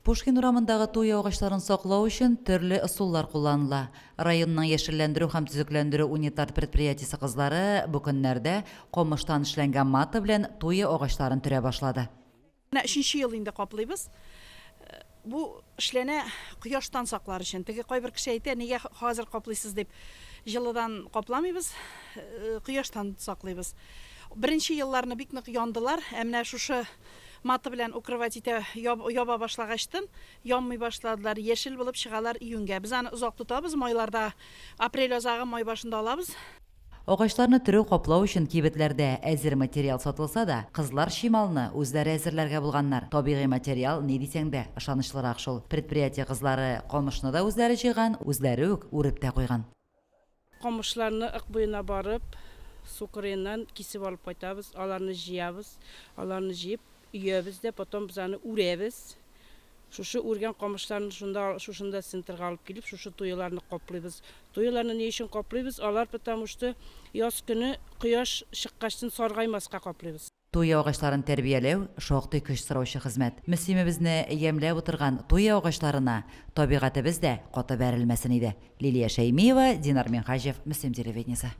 Пушкин урамындагы туя агачларын саклау өчен төрле ысуллар кулланыла. Районның яшелләндерү һәм төзекләндерү унитар предприятиесе кызлары бу көннәрдә камыштан эшләнгән мата белән туя агачларын төрә башлады. Менә өченче ел инде каплыйбыз. Бу эшләнә кояштан саклар өчен. Теге кайбер кеше әйтә, нигә хәзер каплыйсыз дип. Җылыдан капламыйбыз, кояштан саклыйбыз. Беренче елларны бик нык яндылар, ә менә шушы мата белән укрывать итә, яба башлагачтын, янмый башладылар, яшел булып чыгалар июньгә. Без аны озак тотабыз, майларда, апрель азагы, май башында алабыз. Агачларны төрү, каплау өчен кибетләрдә әзер материал сатылса да, кызлар чималны үзләре әзерләргә булганнар. Табигый материал, ни дисәң дә, ышанычлырак шул. Предприятие кызлары камышны да үзләре җыйган, үзләре үк үреп тә куйган. Камышларны Ык буена барып, су кырыеннан кисеп алып кайтабыз, аларны җыябыз, аларны җыеп өябез дә, потом без аны үрәбез. Шушы үргән камышларны шунда шушында центрга алып килеп, шушы туеларны каплыйбыз. Туеларны ни өчен каплыйбыз? Алар потому что яз көне кояш чыккачтын саргаймаска каплыйбыз. Туя агачларын тәрбияләү, шактый көч сораучы хезмәт. Мөслимебезне ямьләп утырган туя агачларына табигатебез дә каты бәрелмәсен иде. Лилия Шәймиева, Динар Минһаҗев, Мөслим телевидениесе.